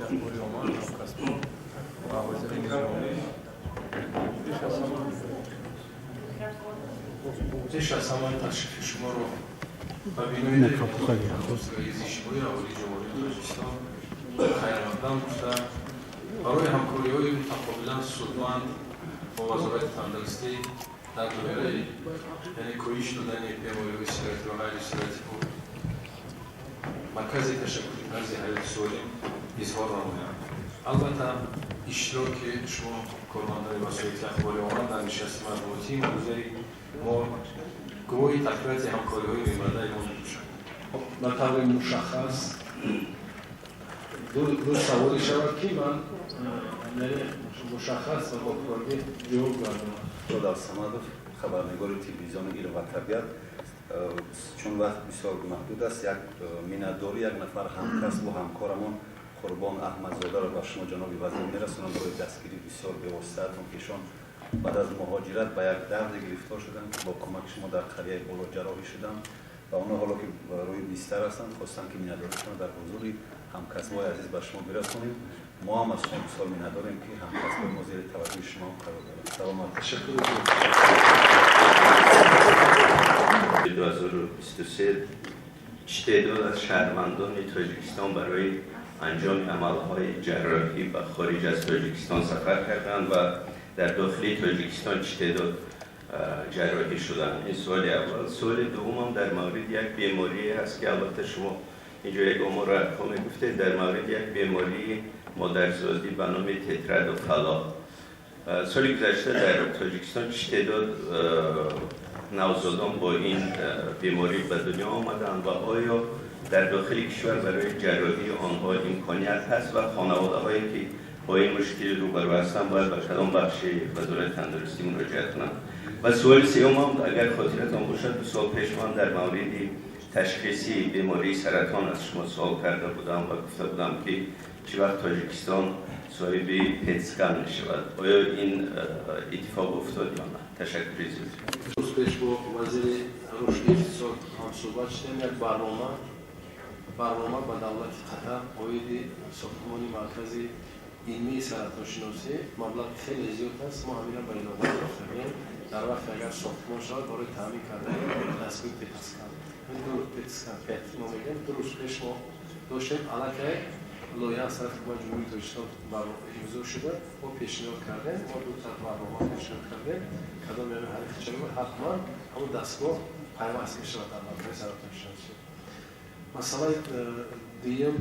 ахбори омма, ҳамкасбон ва вазирони низомӣ, пеш аз ҳама ташрифи шуморо ба бинои раиси Иҷтимоии аҳолии Ҷумҳурии Тоҷикистон хайрмақдам гуфта, барои ҳамкориҳои мутақобилан судманд бо Вазорати тандурустӣ дар доираи, яъне, коҳиш додани бемориҳои сироятӣ ва ғайрисироятӣ буд маркази ташаккули тарзи ҳаёти солим изҳор намоям. Албатта, иштироки шумо, кормандони васоити ахбори омма, дар нишасти матбуотии имрӯзаи мо гувоҳи тақвияти ҳамкориҳои минбаъдаи мо мебошад. Ба таври мушаххас ду саволе шавад, ки ман, яъне, мушаххас ва бо пуррагӣ ҷавоб гардонам. Додал Самадов, хабарнигори телевизиони «Илм ва табиат». Чун вақт бисёр маҳдуд аст, як миннатдорӣ як нафар ҳамкасбу ҳамкорамон Қурбон Аҳмадзодаро ба шумо, ҷаноби вазир, мерасонам барои дастгирии бисёр бевоситаатон, ки ишон баъд аз муҳоҷират ба як дарде гирифтор шуданд, ки бо кӯмаки шумо дар қарияи Боло ҷарроҳӣ шуданд ва онҳо ҳоло ки рӯи бистар ҳастанд, хостанд, ки миннатдориашонро дар ҳузури ҳамкасбҳои азиз ба шумо бирасонем. Мо ҳам аз шумо бисёр миннатдорем, ки ҳамкасбҳои мо зери таваҷҷӯҳи шумо қарор доранд. Саломат. Ташаккур. 2023 чӣ теъдод аз шаҳрвандони Тоҷикистон барои анҷоми амалҳои ҷарроҳӣ ба хориҷ аз Тоҷикистон сафар карданд ва дар дохили Тоҷикистон чӣ теъдод ҷарроҳӣ шуданд? Ин суоли аввал. Суоли дуввумам дар мавриди як беморие аст, ки албатта шумо инҷо як оморро арқом мегуфтед, дар мавриди як бемории модарзодӣ ба номи тетради Фалло. Соли гузашта дар Тоҷикистон чӣ теъдод навзодон бо ин беморӣ ба дунё омаданд ва оё дар дохили кишвар барои ҷарроҳии онҳо имконият ҳаст ва хонаводаҳое, ки бо ин мушкили рӯбарӯ ҳастанд, бояд ба кадом бахши Вазорати тандурустӣ муроҷиат кунанд? Ва суоли сеюмам, агар хотиратон бошад, 2 сол пеш ман дар мавриди ташхиси бемории саратон аз шумо суол карда будам ва гуфта будам, ки чӣ вақт Тоҷикистон соҳиби ПЭТ-скан мешавад. Оё ин иттифоқ уфтод ё на? Ташаккури зиёд. Рӯз пеш бо вазири рушди иқтисод ҳамсӯҳбат шудем. Як барнома ба давлати Қатар оиди сохтмони маркази илмии саратоншиносӣ, маблағи хеле зиёд аст. Мо ҳамина ба инобат гирифтагем. Дар вақте агар сохтмон шавад, барои таъмин кардани дастгоҳи ПЭТ-скан, ПЭТ-скан, ПЭТ мо мегӯем, 2 рӯз пеш мо доштем, аллакай лоиҳа аз тарафи ҳукумати Ҷумҳурии Тоҷикистон имзо шуда, мо пешниҳод кардем. Мо ду барнома пешниҳод кардем, кадом ями ҳарифи чаро ҳатман ҳамон дастгоҳ пайваст мешавад дар маркази саратоншиносӣ. Масъалаи дуюм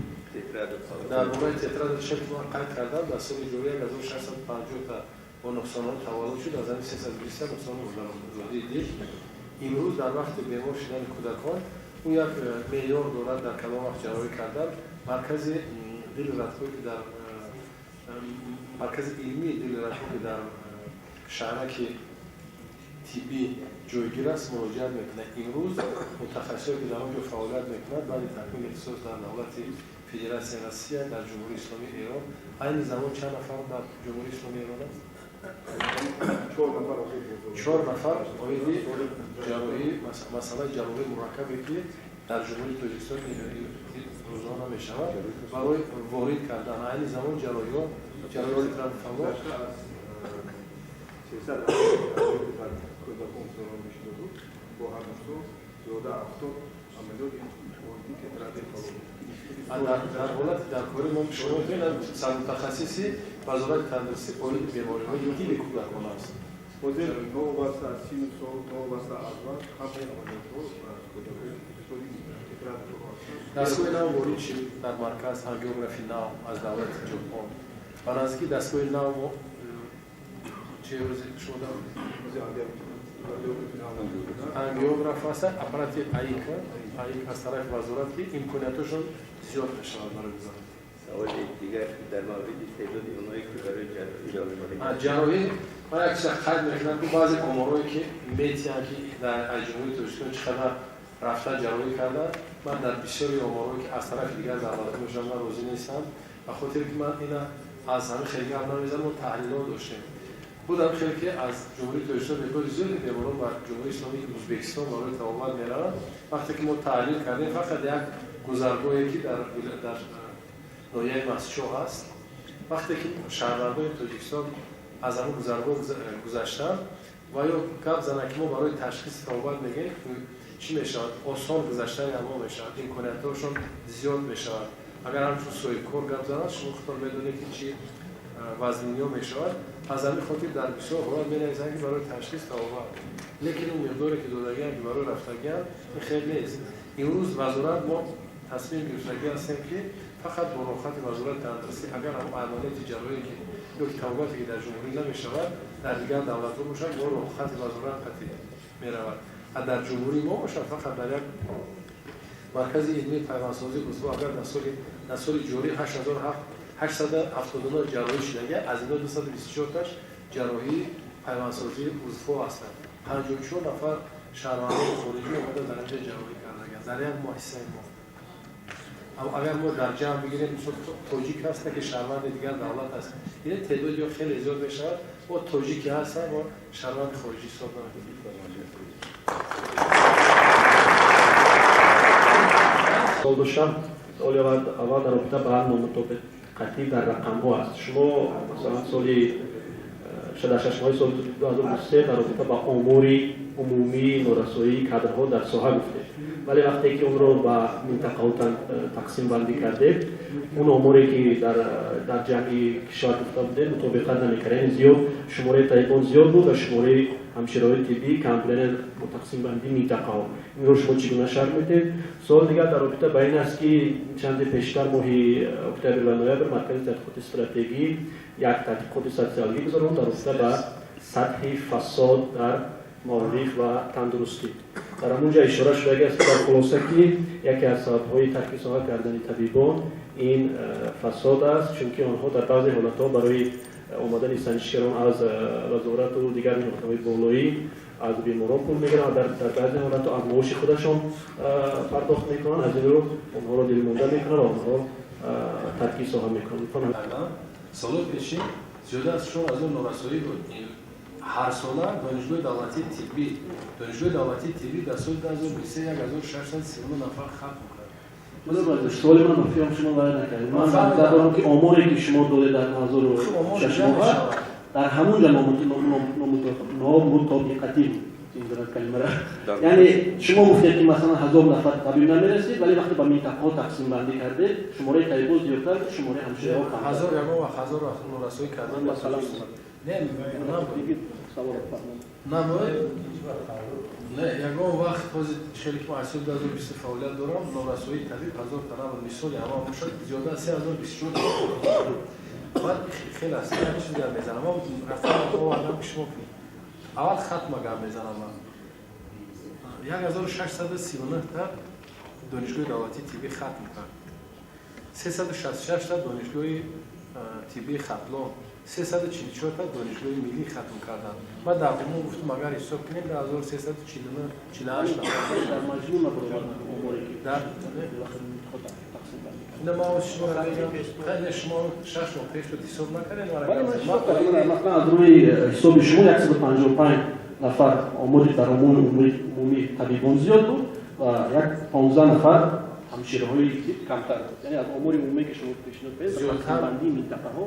дар бораи тетради шек ман қайд кардам, дар соли ҷорӣ 1650 та бо нуқсонҳо таваллуд шуд, аз ҳамин 320 нуқсони модарзодии дил. Имрӯз дар вақти бемор шудани кӯдакон ӯ як меъёр дорад, дар кадом вақт ҷарроҳӣ кардан. Маркази дили рагҳое, ки дар маркази илмии дили рагҳо, ки дар шаҳраки тиббӣ ҷойгир аст, муроҷиат мекунад. Имрӯз мутахассисое, ки дар он ҷо фаъолият мекунад, баъди такмили ихтисос дар давлати Федератсияи Россия, дар Ҷумҳурии Исломии Эрон, айни замон чанд нафар дар Ҷумҳурии Исломии Эрон аст? Чор нафар. Оиди ҷарроҳӣ, масъалаи ҷарроҳии мураккабе, ки дар Ҷумҳурии Тоҷикистон рӯзона мешавад, барои ворид кардан айни замон ҷарроҳиҳо, ҷарроҳии Фалло. 300 кӯдакон гузаронда мешуда буд, бо ҳар сол зиёда 70 амалиёт оиди тетради Фалло. Дар ҳолати дар кори мо шумо сармутахассиси Вазорати тандурустӣ оиди бемориҳои дили кӯдакон аст. Ҳозир новобаста аз сину сол, новобаста аз вақт, ҳамаи амалиётҳо кӯдакои тетради Фалло. Дастгоҳи нав ворид шуд дар марказ, ангиографи нав аз давлати Ҷопон. Ба наздикӣ дастгоҳи нав чи шумо ангиограф аст, аппарати АИК, АИК аз тарафи вазорат, ки имкониятошон зиёд мешавад барои гузаронӣ. Саволи дигар дар мавриди теъдоди оное, ки барои ҷарроҳӣ. Ҷарроҳӣ, ман як чиза қайд мекунам, ки баъзе оморое, ки метиҳанд, ки дар Ҷумҳурии Тоҷикистон чӣ қадар рафта ҷарроҳӣ карданд, ман дар бисёри оморое, ки аз тарафи дигар давлатҳо мешаванд, ман розӣ нестам, ба хотире ки ман ина аз ҳамин хеле гап намезанам. Мо таҳлилот доштем, будам хеле, ки аз Ҷумҳурии Тоҷикистон миқдори зиёди беморон ба Ҷумҳурии Исломии Ӯзбекистон барои табобат мераванд. Вақте ки мо таҳлил кардем, фақат як гузаргоҳе, ки дар ноҳияи Мастчоҳ аст. Вақте ки шаҳрвандони Тоҷикистон аз ҳамин гузаргоҳ гузаштанд ва ё гап зананд, ки мо барои ташхиси табобат мегӯем, чӣ мешавад? Осон гузаштани ҳамо мешавад, имкониятҳошон зиёд мешавад. Агар ҳамчун соҳибкор гап занад, шумо худтон медонед, ки чӣ вазниниҳо мешавад. Аз ҳамин хотир дар бисёр ҳолат менависанд, ки барои ташхис табобат, лекин он миқдоре ки додагианд, ки барои рафтагианд, ин хел нест. Имрӯз вазорат мо тасмим гирифтагӣ ҳастем, ки фақат бо роҳхати вазорати тандурустӣ, агар ҳам амалияти ҷарроҳие ки ё ки табобате ки дар ҷумҳурӣ намешавад, дар дигар давлатҳо бошад, бо роҳхати вазорат қатъӣ меравад. А дар ҷумҳурии мо бошад, фақат дар як маркази илмии пайвандсозии узвҳо, агар дар соли ҷорӣ 8879 ҷарроҳӣ шудагӣ, аз инҳо 224таш ҷарроҳии пайвандсозии узвҳо ҳастанд. 54 нафар шаҳрвандони хориҷӣ омада дар инҷа ҷарроҳӣ кардагианд дар як муассисаи мо. Агар мо дар ҷамъ бигирем, мисол, тоҷик ҳаста, ки шаҳрванди дигар давлат аст, ин теъдоди ё хеле зиёд мешавад. Мо тоҷики ҳастанд, мо шаҳрванди хориҷӣ ҳисоб намекунем. Савол доштам. Саволи аввал дар робита ба номутобиқатӣ дар рақамҳо аст. Шумо, масалан, соли дар 6 моҳи соли 2023 дар робита ба омори умумии норасоии кадрҳо дар соҳа гуфтед, вале вақте ки онро ба минтақаҳо тақсимбандӣ кардед, он оморе ки дар ҷамъи кишвар гуфта будед, мутобиқат намекард. Яъне зиёд шумораи табибон зиёд буд ва шумораи ҳамшираҳои тиббӣ кам буд, яъне бо тақсимбандии минтақаҳо. Инро шумо чӣ гуна шарҳ медиҳед? Суоли дигар дар робита ба ин аст, ки чанде пештар, моҳи октябр ва ноябр, Маркази тадқиқоти стратегӣ як тадқиқоти социологӣ гузаронд дар робита ба сатҳи фасод дар маориф ва тандурустӣ. Дар ҳамон ҷо ишора шудагӣ аст дар хулоса, ки яке аз сабабҳои тарки соҳа кардани табибон ин фасод аст, чунки онҳо дар баъзе ҳолатҳо барои омадани санҷишгарон аз вазорату дигар ниҳодҳои болоӣ аз беморон пул мегиранд, дар баъзе ҳолатҳо аз маоши худашон пардохт мекунанд. Аз ин рӯ онҳоро дилмонда мекунанд ва онҳо тарки соҳа мекунанд. Солҳои пешин зиёда аз 4000 норасоӣ буд ҳарсола. Донишгоҳи давлатии тиббӣ дар соли 2023 1639 нафар хатм кард. Суоли ман, фикрам, шумо вай накардед. Ман назар дорам, ки оморе ки шумо додед дар 2006 моҳа, дар ҳамун ҷо номутобиқатӣ буд калимара. Яъне шумо гуфтед, ки масалан 1000 нафар табиб намерасид, вале вақте ба минтақаҳо тақсимбандӣ кардед, шумораи табибо зиёдтар буд, шумораи ҳамшираҳо камтар. Ҳазор ягон вақт 1000 вақт норасоӣ кардан масалан не набуд, не, ягон вақт. Ҳозир хеле ки аз соли 2020 фаъолият дорам, норасоии табиб 1000 та набуд. Мисоли ҳама бошад, зиёда аз 3024. Баъд хеле аст, як чиз гап мезанам, ман рақам овардам, ки шумо аввал хатма гап мезанам. Ман 1639 та донишгоҳи давлатии тиббӣ хатм кард, 366 та донишгоҳи тиббии Хатлон, 344 та донишгоҳи миллӣ хатм карданд. Ман дар умум гуфтам, агар ҳисоб кунем, 2348 нафар. Дар маҷмӯъ набаробар оморе ки дар не, ман шумо мегам, шумо 6 моҳ пеш буд, ҳисоб накардем. Масалан, аз рӯи ҳисоби шумо 155 нафар омори дар умуми табибон зиёд буд ва як 15 нафар ҳамшираҳои тиб камтар буд. Яъне аз омори умумие, ки шумо пешниҳод кардед, тақсимбандии минтақаҳо.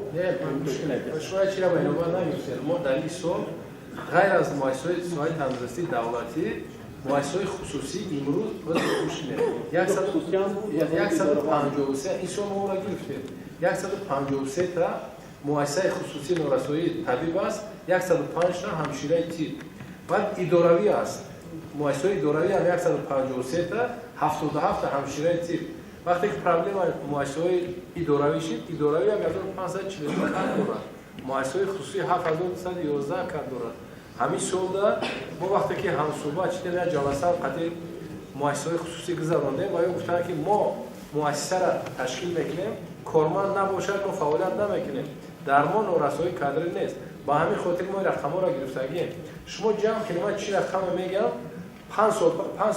Шумо чира ба инобат нагирифтед? Мо дар ин сол ғайр аз муассисаҳои соҳаи тандурустии давлатӣ, муассисаҳои хусусӣ имрӯз 153, ин сол мо ора гирифтем, 153 та муассисаи хусусии норасоии табиб аст, 105 та ҳамшираи тиб. Баъд идоравӣ аст, муассисаҳои идоравӣ ҳам 153 та, 77 та ҳамшираи тиб. Вақте ки проблема муассисаҳои идоравӣ шид, идоравӣ 1542 кадр дорад, муассисаҳои хусусӣ 7211 кадр дорад. Ҳамин солда мо вақте ки ҳамсӯҳбат шидем, як ҷаласа қади муассисаҳои хусусӣ гузарондем ва ё гуфтанд, ки мо муассисаро ташкил мекунем, корманд набошад, мо фаъолият намекунем, дар мо норасоии кадрӣ нест. Ба ҳамин хотир мо рақамҳоро гирифтагием. Шумо ҷамъ кунед, ман чӣ рақаме мегам, 5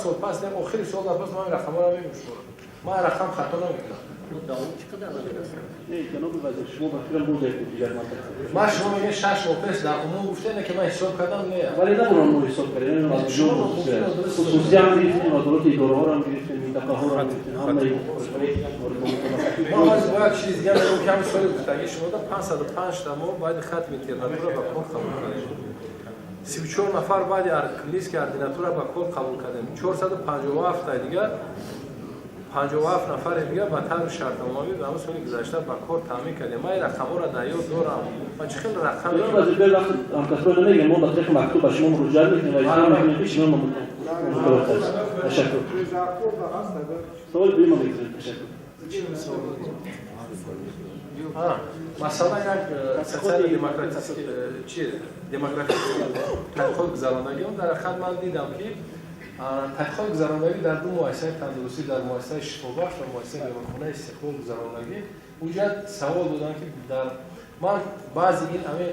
сол пас, не, охири сол пас ман рақамҳоро мегӯм шуморо. Ман рақам хато намекунам. Не, ҷаноби вазир, шумо ба фикрам боз як дигар масъала. Ман шумо мегӯед, 6 моҳ пеш дар умум гуфтем, ки ман ҳисоб кардам, не. Вале намонам, мо ҳисоб кардем, аз куҷо хусусиам гирифтем, вазорати идораҳоро ҳам гирифтем. Ҳамаи мо ҳозир бо як чиз дига мегӯм, ки ҳамин соли гуфтагӣ шумо да 505 та мо баъди хатми интернатура ба кор қабул кардем, 34 нафар баъди клинический ординатура ба кор қабул кардем, 457 та дигар, 57 нафаре дигар ба таври шартномавӣ ба ҳамин соли гузашта ба кор таъмин кардем. Ман ин рақамҳоро дар ёд дорам. Ма чӣ хел рақам? Вазир, вақт ҳамкасбро намегӯям, мо ба тариқи мактуб ба шумо муроҷиат мекунем ва изҳор мекунем, ки шумо мушкилот аст. Ташаккур. Саволи дуюма мегузарем. Ташаккур. Масъала як социально-демократический чи демографический тадқиқот гузарондагӣ. Он дар ҳақиқат ман дидам, ки тадқиқот гузарондагӣ дар ду муассисаи тандурустӣ, дар муассисаи Шифобахш ва муассисаи беморхонаи Истиқлол гузарондагӣ. Уҷа савол доданд, ки дар ман баъзи ин ҳамин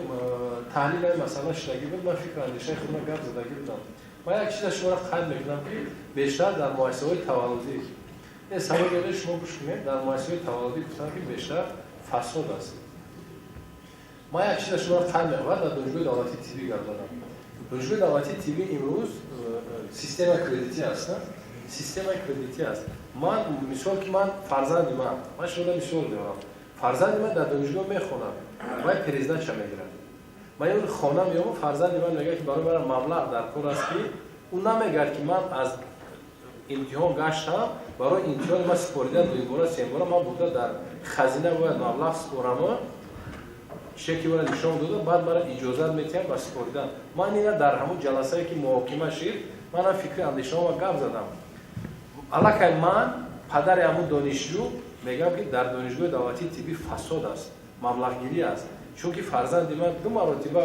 таҳлили масъала шудагӣ буд, ман фикру андешаи худро гап задагӣ будам. Ман як чиза шуморо қайд мекунам, ки бештар дар муассисаҳои таваллудӣ, савол дода, шумо гӯш кунед, дар муассисаҳои таваллудӣ гуфтанд, ки бештар фасод аст. Ман як чиза шуморо қайд мекунам, дар Донишгоҳи давлатии тиббӣ гап задам. Донишгоҳи давлатии тиббӣ имрӯз системаи кредитӣ аст, системаи кредитӣ аст. Ман мисол, ки ман фарзанди ман шумо мисол меорам, фарзанди ман дар донишгоҳ мехонад, вай пересдача мегирад. Ман имрӯз хона меёбам, фарзанди ман мегӯяд, ки барои ман маблағ дар кор аст, ки ӯ намегӯяд, ки ман аз имтиҳон гаштам, барои имтиҳони ман супорида дуюмбора, сеюмбора ман бурда дар хазина бояд маблағ супорамо, чеки мара нишон дода, баъд мара иҷозат метиҳанд ба супоридан. Ман ина дар ҳамун ҷаласае, ки муҳокима шид, манам фикри андешаҳома гап задам. Аллакай ман, падари ҳамун донишҷӯ, мегӯям, ки дар Донишгоҳи давлатии тиббӣ фасод аст, маблағгирӣ аст, чунки фарзанди ман ду маротиба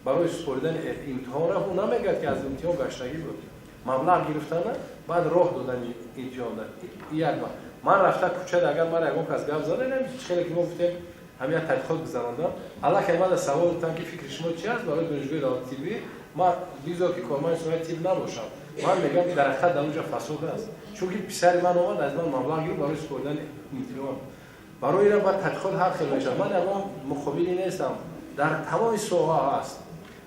барои супоридани имтиҳон рафт. Ӯ намегӯяд, ки аз имтиҳон гаштагӣ буд, маблағ гирифтана, баъд роҳ додани имтиҳонда. Як ман рафта кӯчада, агар мара ягон кас гап зада, хеле ки мо гуфтем, ҳамин як тадқиқот гузарондам. Аллакай ман савол додам, ки фикри шумо чи аст барои Донишгоҳи давлатии тиббӣ. Ман бизор, ки корманди соҳаи тиб набошам, ман мегӯям, ки дар ҳақиқат дар онҷа фасод аст, чунки писари ман омад, аз ман маблағ гирифт барои супоридани имтиҳон. Барои ина бояд тадқиқот ҳар хел мешавад. Ман ягон муқобилӣ нестам, дар тамоми соҳа ҳаст.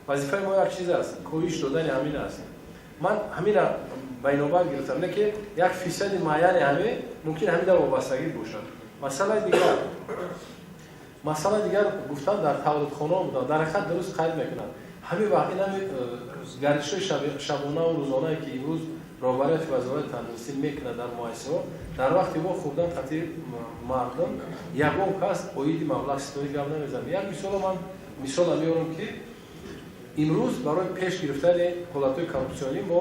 Вазифаи мо як чиз аст, коҳиш додани ҳамин аст. Ман ҳамина ба инобат гирифтам, не ки як фисади муайяни ҳамин мумкин ҳамин дар вобастагӣ бошад. Масъалаи дигар гуфтан, дар таваллудхонаҳо буданд, дар ҳақиқат дуруст қайд мекунанд. Ҳамин вақт ин ҳами гардишҳои шабонаву рӯзонае, ки имрӯз роҳбарияти Вазорати тандурустӣ мекунад дар муассисаҳо, дар вақти во хӯрдан қатъи мардум ягон кас оиди маблағ ситонӣ гап намезанад. Як мисоло ман мисола меорам, ки имрӯз барои пеш гирифтани ҳолатҳои коррупсионӣ мо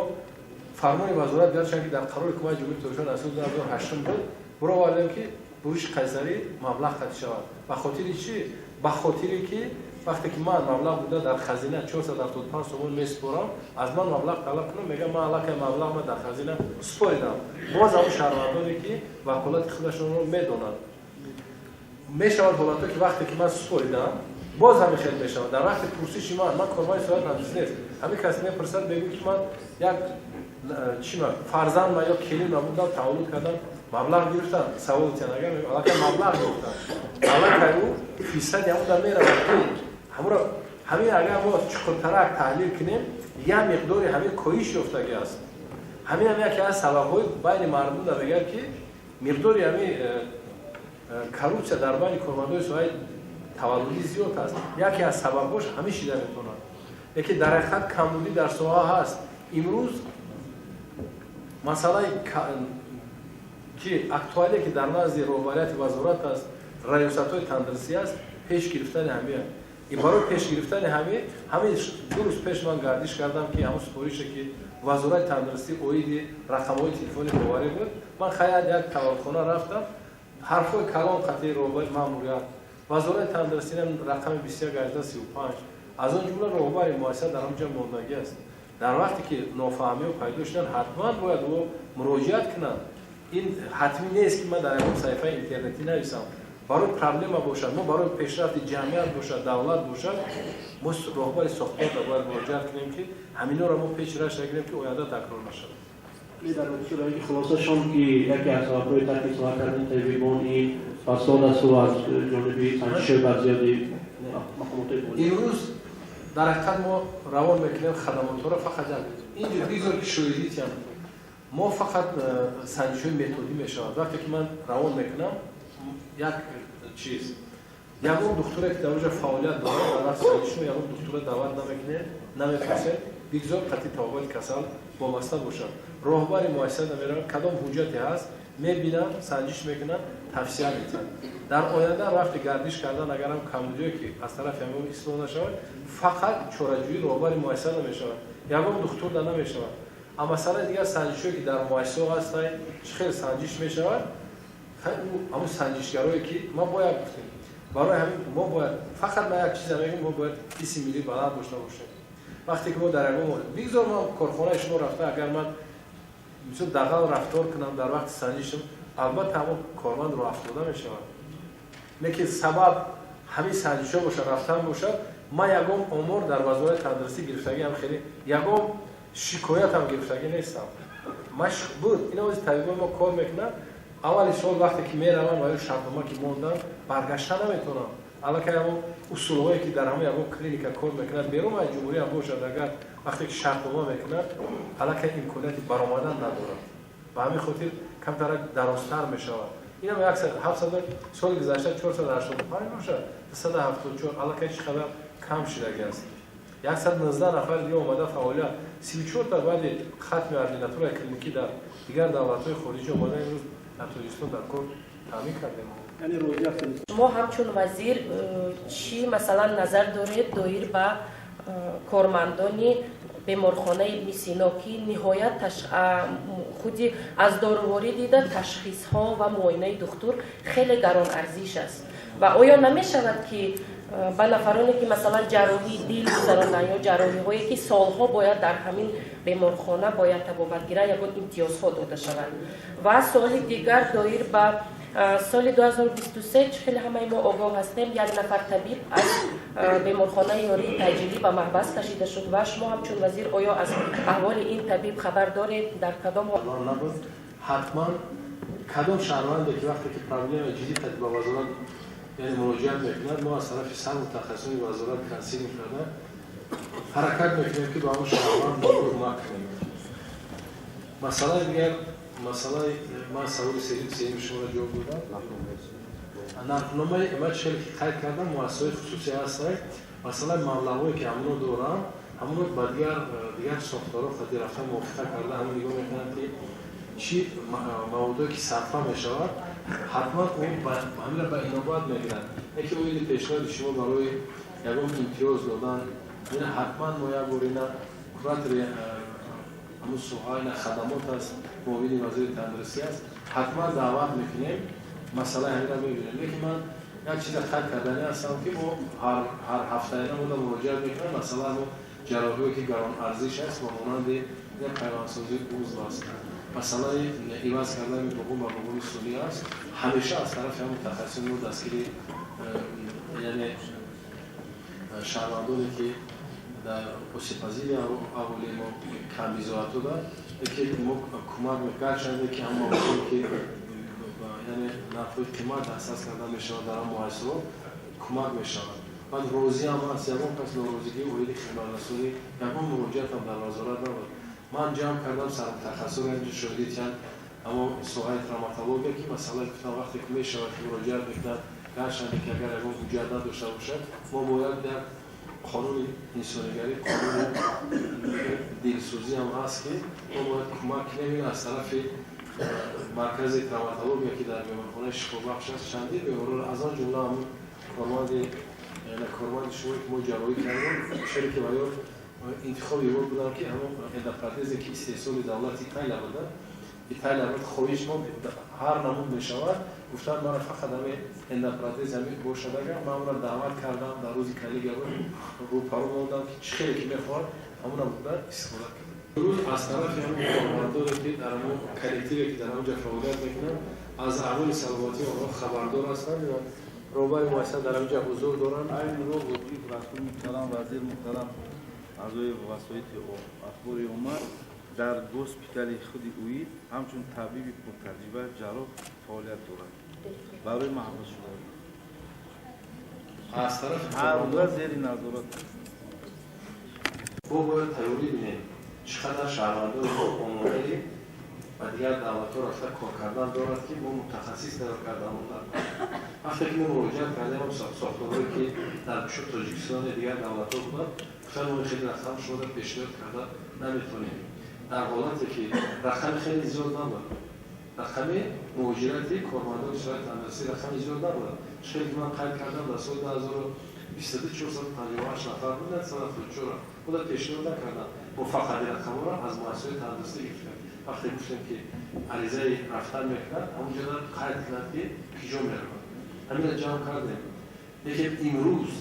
фармони вазорат, гарчанд ки дар қарори Ҳукумати Ҷумҳурии Тоҷикистон аз соли 2008 буд, буровардем, ки буриши қайсарӣ маблағ қатъ шавад. Ба хотири чӣ? Ба хотире ки вақте ки ман маблағ буда дар хазина 475 сомон месупорам, аз ман маблағ талаб кунам, мегӯям, ман аллакай маблағ ман дар хазина супоридам. Боз ҳамон шаҳрвандоне, ки ваколати худашонро медонанд, мешавад ҳолатҳо, ки вақте ки ман супоридам, боз ҳамин хел мешавад. Дар вақти пурсиши ман корманди соҳаи тандурустӣ нест, ҳамин кас мепурсад, мегӯ, ки ман як чӣ фарзанд ма ё келин набудам, таваллуд кардам, маблағ гирифтам. Савол тиям, агар аллакай маблағ гирифтам, аллакай ӯ фисади ҳамон меравад, ки ҳамуро ҳамин агар мо чуқуртарак таҳлил кунем, як миқдори ҳамин коҳиш ёфтагӣ аст. Ҳамин ҳам яке аз сабабҳои байни мардум да мегӯяд, ки миқдори ҳамин коррупсия дар байни кормандои соҳаи таваллудӣ зиёд аст. Яке аз сабабҳош ҳамин шида метавонад. Лекин дар ҳақиқат камбудӣ дар соҳа ҳаст. Имрӯз масъалаи ки актуалие, ки дар назди роҳбарияти вазорат аст, раёсатҳои тандурустӣ аст, пеш гирифтани ҳамин. Барои пеш гирифтани ҳамин 2 рӯз пеш ман гардиш кардам, ки ҳамон супорише, ки Вазорати тандурустӣ оиди рақамҳои телефони боварӣ буд, ман хаят як таваллудхона рафтам, ҳарфҳои калон қатъи роҳбари маъмурият Вазорати тандурустӣ рақами 211835, аз он ҷумла роҳбари муассиса дар ҳамҷа мондагӣ аст. Дар вақте ки нофаҳмиҳо пайдо шуданд, ҳатман бояд ӯ муроҷиат кунанд. Ин ҳатмӣ нест, ки ман дар ягон саҳифаи интернетӣ нависам. Барои проблема бошад, мо барои пешрафти ҷамъият бошад, давлат бошад, мо роҳбари сохторда бояд муроҷиат кунем, ки ҳаминҳоро мо пеш раш нагирем, ки оянда такрор нашавад. Дар робита хулосашон, ки яке аз сабабҳои тарки соҳа кардани табибон ин фасод асту аз ҷониби санҷишҳои барзиёди мақомотҳои Имрӯз дар ҳақиқат мо равон мекунем хадамотҳоро. Фақат як инҷо бигзор, ки шоҳидӣ тиям. Мо фақат санҷишҳои методӣ мешавад. Вақте ки ман равон мекунам як чиз, ягон духтуре ки дар онҷа фаъолият дорад, дар вақти санҷиш мо ягон духтура даъват намекунем, намепурсем, бигзор қатъи табобати касал вобаста бошад. Роҳбари муассиса намеравад, кадом ҳуҷҷате ҳаст, мебинанд, санҷиш мекунанд, тавсия медиҳанд. Дар оянда вақти гардиш кардан агарам камбудиое ки аз тарафи ҳамон ислоҳ нашавад, фақат чораҷӯӣ роҳбари муассиса намешавад, ягон духтур да намешавад. А масъалаи дигар, санҷишҳое ки дар муассисаҳо ҳастанд, чӣ хел санҷиш мешавад, ҳамун санҷишгарое ки ма бояд гуфтем, барои ҳамин мо бояд фақат, ман як чиза мегӯм, мо бояд ҳисси миллӣ баланд дошта бошем. Вақте ки мо дар ягон, бигзор ман корхонаи шумо рафта, агар ман бисёр дағал рафтор кунам дар вақти санҷишам, албатта ҳамон корманд роҳ афтода мешавад. Лекин сабаб ҳамин санҷишҳо бошад, рафтан бошад, ман ягон омор дар вазорати тандурустӣ гирифтагиам, хеле ягон шикоятам гирифтагӣ нестам. Буд ин ози табибои мо кор мекунанд. Аввали сол вақте ки меравам ва ё шартнома ки мондам, баргашта наметавонам. Аллакай ҳамон усулҳое ки дар ҳамон ягон клиника кор мекунад, берун аз ҷумҳурӣ ҳам бошад, агар вақте ки шартнома мекунад, аллакай имконияти баромадан надорад. Ба ҳамин хотир камтарак дарозтар мешавад. Инам 700, соли гузашта 485 бошад, 274, аллакай чӣ қадар кам шудагӣ аст. 119 нафар дига омада фаъолият, 34та баъди хатми ординатураи клиникӣ дар дигар давлатҳои хориҷӣ омада, имрӯз дар Тоҷикистон дар кор таъмин кардем. Шумо ҳамчун вазир чӣ, масалан, назар доред доир ба кормандони беморхонаи Мисино, ки ниҳоят худи аз доруворӣ дида ташхисҳо ва муоинаи духтур хеле гаронарзиш аст? Ва оё намешавад, ки ба нафароне, ки масалан ҷарроҳии дил гузаронданд ё ҷарроҳиҳое, ки солҳо бояд дар ҳамин беморхона бояд табобат гиранд, ягон имтиёзҳо дода шавад? Ва суоли дигар доир ба соли 2023. Чӣ хеле ҳамаи мо огоҳ ҳастем, як нафар табиб аз беморхонаи ёрии таъҷилӣ ба маҳбас кашида шуд ва шумо ҳамчун вазир оё аз аҳволи ин табиб хабар доред, дар кадом Набуд. Ҳатман кадом шаҳрванде ки вақте ки проблемаи ҷиддӣ ба вазорат, яъне, муроҷиат мекунад, мо аз тарафи сар мутахассисони вазорат консилиум карда ҳаракат мекунем, ки ба он шаҳрванд кӯмак кунем. Масъалаи дигар, масъалаи ман саволи сеюми шуморо ҷавоб додам. Нархномаи ман чӣ хеле қайд кардам, муассисаҳои хусусӣ ҳастанд, масъалаи маблағҳое ки ҳамоно доранд, ҳамоно ба дигар сохторҳо хади рафта мувофиқа карда, ҳамон нигоҳ мекунанд, ки чӣ маводое ки сарфа мешавад, ҳатман ӯ ҳамира ба инобат мегирад. Яке оиди пешниҳоди шумо барои ягон имтиёз додан, ина ҳатман мо як бор ина куратори ҳамун соҳа, ина хадамот аст, муовини вазири тандурустӣ аст, ҳатман даъват мекунем, масъалаи ҳамира мебинем. Лекин ман як чиза қайд кардани ҳастам, ки мо ҳар ҳафтаина мода муроҷиат мекунем. Масъала мо ҷарроҳиҳое ки гаронарзиш аст, ба монанди пайвандсозии узв аст, масъалаи иваз кардани буғум ба буғуми сунъӣ аст, ҳамеша аз тарафи ҳамон мутахассисони мо дастгири, яъне шаҳрвандоне ки дар осебпазири аҳолии мо, камбизоатҳо ки мо кӯмак, гарчанде ки ҳам маводое ки, яъне, нархҳои қимат дастрас карда мешавад, дар ҳам муассисаҳо кӯмак мешавад. Баъд розиам аст, ягон кас норозигӣ оиди хидматрасонӣ, ягон муроҷиатам дар вазорат набуд. Ман ҷамъ кардам сармутахассисоро, инҷо шоҳидӣ тиҳанд, аммо соҳаи травматология, ки масъалаи гуфтам, вақте ки мешавад ки муроҷиат мекунад, гарчанде ки агар ягон ҳуҷҷат надошта бошад, мо бояд як қонуни инсонигарӣ, қонуни дилсӯзӣ ҳам ҳаст, ки мо бояд кӯмак кунем. Аз тарафи маркази травматология, ки дар беморхонаи Шифобахш аст, чандин беморро, аз он ҷумла ҳамун корманди шумо, ки мо ҷарроҳӣ кардем, чаро ки ва ё интихоби ё будам, ки ҳамон эндопротезе, ки истеҳсоли давлати Италия буда, Италия буд, хоҳиш мо ҳар намуд мешавад, гуфтанд, мана фақат ҳами эндопротез ҳами бошад. Агар ман онро даъват кардам, дар рӯзи коллегия буд, рӯпарӯ мондам, ки чӣ хеле ки мехоҳад, ҳамона буда истифода кардам. Рӯз аз тарафи ҳамон кормандоне, ки дар ҳамон коллективе, ки дар ҳамон ҷо фаъолият мекунанд, аз аҳволи саломатии онҳо хабардор ҳастанд. Роҳбари муассиса дар ҳамин ҷо ҳузур доранд. Айни ҳол Лутфиев Расул муҳтарам, вазир муҳтарам, аъзои васоити ахбори омма, дар госпитали худи УИД ҳамчун табиби пуртаҷриба, ҷарроҳ фаъолият дорад. Барои маҳбус шуда аз тарафи ҳар рӯза зери назорат. Мо бояд тайёрӣ бинем, чӣ қадар шаҳрвандони мо омодаи ба дигар давлатҳо рафта кор кардан дорад, ки мо мутахассис тайёр кардан. Вақте ки мо муроҷиат кардем, сохторҳое ки дар пушти Тоҷикистони дигар давлатҳо буданд, гуфтанд, мо хеле рақам шуморо пешниҳод карда наметавонем. Дар ҳолате ки рақами хеле зиёд набуд, рақами муҳоҷирати кормандони соҳаи тандурустӣ рақами зиёд набуд. Хеле ки ман қайд кардам, дар соли 2022 458 нафар буданд, 174 буда пешниҳод накарданд. Мо фақат рақамҳоро аз муассисаҳои тандурустӣ гирифтем. Вақте гуфтем, ки аризаи рафтан мекунад, ҳамонҷода қайд кунад, ки киҷо меравад. Ҳаминро ҷамъ кардем. Лекин имрӯз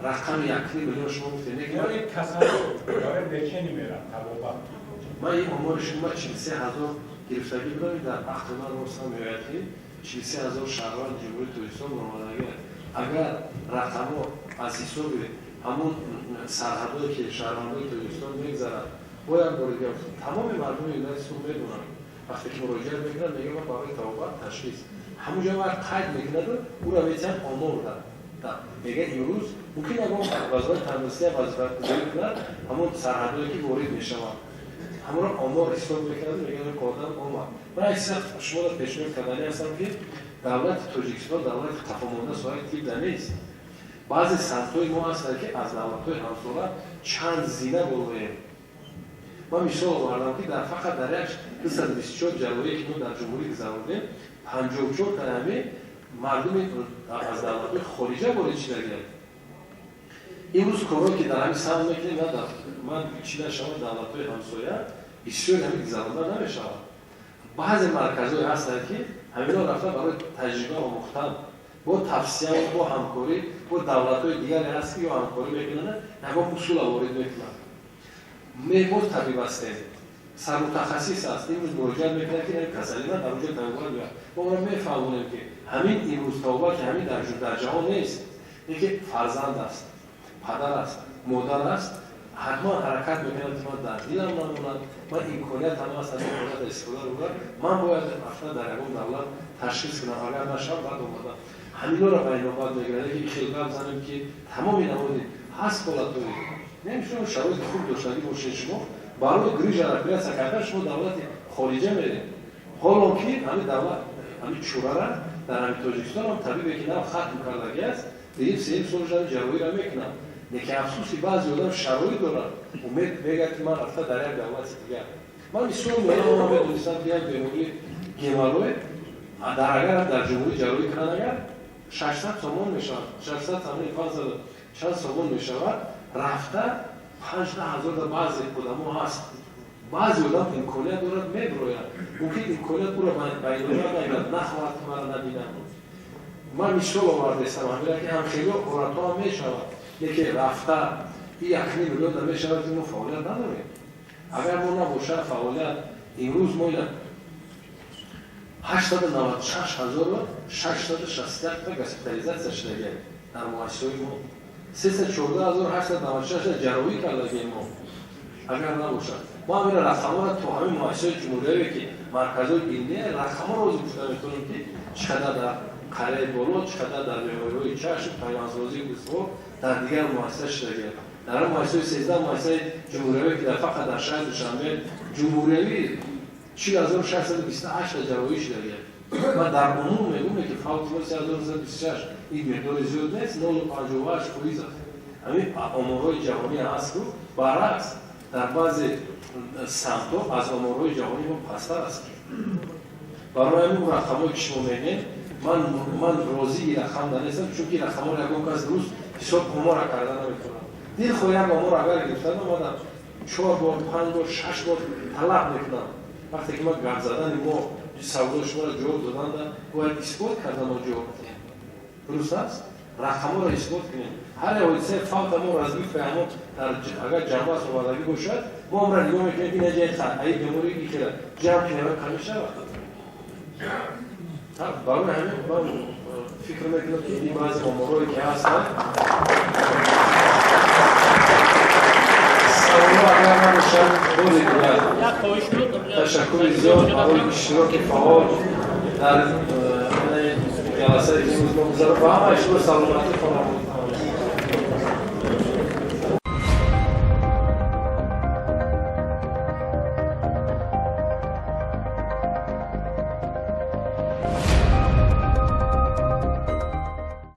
рақами 1,5 миллион шумо гуфтем. Ман ин омори шумо 43 000 гирифтагӣ будам, дар ақли ман рост намеояд, ки 43 000 шаҳрванди Ҷумҳурии Тоҷикистон баромадагӣ. Агар рақамҳо аз ҳисоби ҳамун сарҳадое ки шаҳрвандои Тоҷикистон мегзаранд, бояд бори дигар тамоми мардуми вилояти Суғд медонанд, вақте ки муроҷиат мекунанд, мегӯяд, ман барои табобат, ташхис, ҳамунҷо вақт қайд мекунаду ӯро метиҳанд омор. Мегӯяд, имрӯз мумкин ягон вазорати тандурустӣ вазифагузорӣ кунад, ҳамон сарҳадое ки ворид мешаванд, ҳамонро омор ҳисоб мекунад, мегӯяд, одам омад. Ман як чиза шуморо пешниҳод кардани ҳастам, ки давлати Тоҷикистон давлати қафомонда соҳаи тиб нест. Баъзе самтҳои мо ҳастанд, ки аз давлатҳои ҳамсола чанд зина болоем. Ман мисол овардам, ки дар фақат дар як 224 ҷарроҳие, ки мо дар ҷумҳурӣ гузарондем, 54 таами мардуми аз давлатҳои хориҷа ворид шидагианд. Имрӯз корҳое, ки дар ҳамин самт мекунем, ман чӣ нашавад, давлатҳои ҳамсоя бисёри ҳамин гузаронда намешавад. Баъзе марказҳое ҳастанд, ки ҳамино рафта барои таҷриба омӯхтан, бо тавсия, бо ҳамкорӣ бо давлатҳои дигаре ҳаст, ки ё ҳамкорӣ мекунанд, ягон усула ворид мекунанд. Мо табиб ҳастем, сармутахассис аст, имрӯз муроҷиат мекунад, ки касали ман дар онҷо табобат меояд. Мо онро мефаҳмонем, ки ҳамин имрӯз табобат, ки ҳамин дар ҷаҳон нест, леки фарзанд аст, падар аст, модар аст, ҳатман ҳаракат мекунад, ки ман дар дилам намонад, ман имконият ҳам аст, аз имконият истифода бурда, ман бояд рафта дар ягон давлат ташхис кунам, агар нашавад, баъд омада ҳаминора ба инобат мегирад. Леки хел гап занем, ки тамоми намоди ҳаст, ҳолатҳое намешумо шароити хуб доштагӣ бошед, шумо барои грижа оператсия кардан шумо давлати хориҷа меред, ҳоло ки ҳамин давлат ҳамин чурара дар ҳамин Тоҷикистон ҳам табибе, ки нав хатм кардагӣ аст, дуюм, сеюм сол ҷарроҳиро мекунад. Лекин афсӯси, баъзе одам шароит дорад, умед мегӯяд, ки ман рафта дар як давлати дигар. Ман мисол меорам, ман медонистам, ки як бемории геморрой дар агар дар ҷумҳурӣ ҷарроҳӣ кунанд, агар 600 сомон мешавад, 600 сомони, 500 чанд сомон мешавад, рафта 5000 да баъзе одамо ҳаст. Баъзе одам имконият дорад, мебирояд, мумкин имконият ӯро ба инобат нагирад, нахоҳад, ки маро набинам. Ман мисол овардестам ҳамира, ки ҳамхело ҳолатҳо ҳам мешавад. Лекин рафта и 1,5 миллион да мешавад, ки мо фаъолият надорем. Агар мо набошад фаъолият, имрӯз мо ина 896 661-та госпитализатсия шудагием дар муассисаҳои мо, 314 896 ҷарроҳӣ кардагием мо. Агар набошад, мо ҳамина рақамҳоро то ҳамин муассисаҳои ҷумҳурияве, ки марказҳои илмия, рақамҳоро озӣ гуфта метавонем, ки чӣ қадар дар қарияи боло, чӣ қадар дар бемориҳои чашм, пайвандсозии узвҳо дар дигар муассиса шудагианд. Дар муассисаи 13 муассисаи ҷумҳурияве, ки дар фақат дар шаҳри Душанбе ҷумҳуриявӣ 40 628-та ҷарроҳӣ шудагианд. Ва дар умум мегӯм, ки фавти мо 3926, ин миқдори зиёд нест, 0,58% аст. Ҳамин оморҳои ҷаҳонӣ ҳаст, ку баръакс, дар баъзе самтҳо аз оморҳои ҷаҳонӣ мо пасттар аст. Барои ҳамин рақамҳое, ки шумо мегӯед, ман розии рақам нестам, чунки рақамҳоро ягон кас дуруст ҳисоб омора карда наметавонад. Дилхоҳ як омор агар гирифтан омадам, чор бор, панҷ бор, шаш бор талаб мекунам. Вақте ки ман гап задани мо, саволои шуморо ҷавоб доданда, бояд исбот карда мо ҷавоб диҳем. Дуруст аст, рақамҳоро исбот кунем. Ҳар як ҳодисаи фавта мо разбивка ҳамон дар агар ҷамъбаст овардагӣ бошад, мо амра нигоҳ мекунем, ки ина ҷай аи бемории ихела ҷамъ кунем, кам мешавад. Барои ҳамин ман фикр мекунам, ки ин баъзе оморҳое, ки ҳастанд, саволо агар набошад, бори дигар ташаккури зиёд барои иштироки фаъол дар ҷаласаи имрӯз мо гузаро. Ба ҳамаи шумо саломатӣ хоҳам.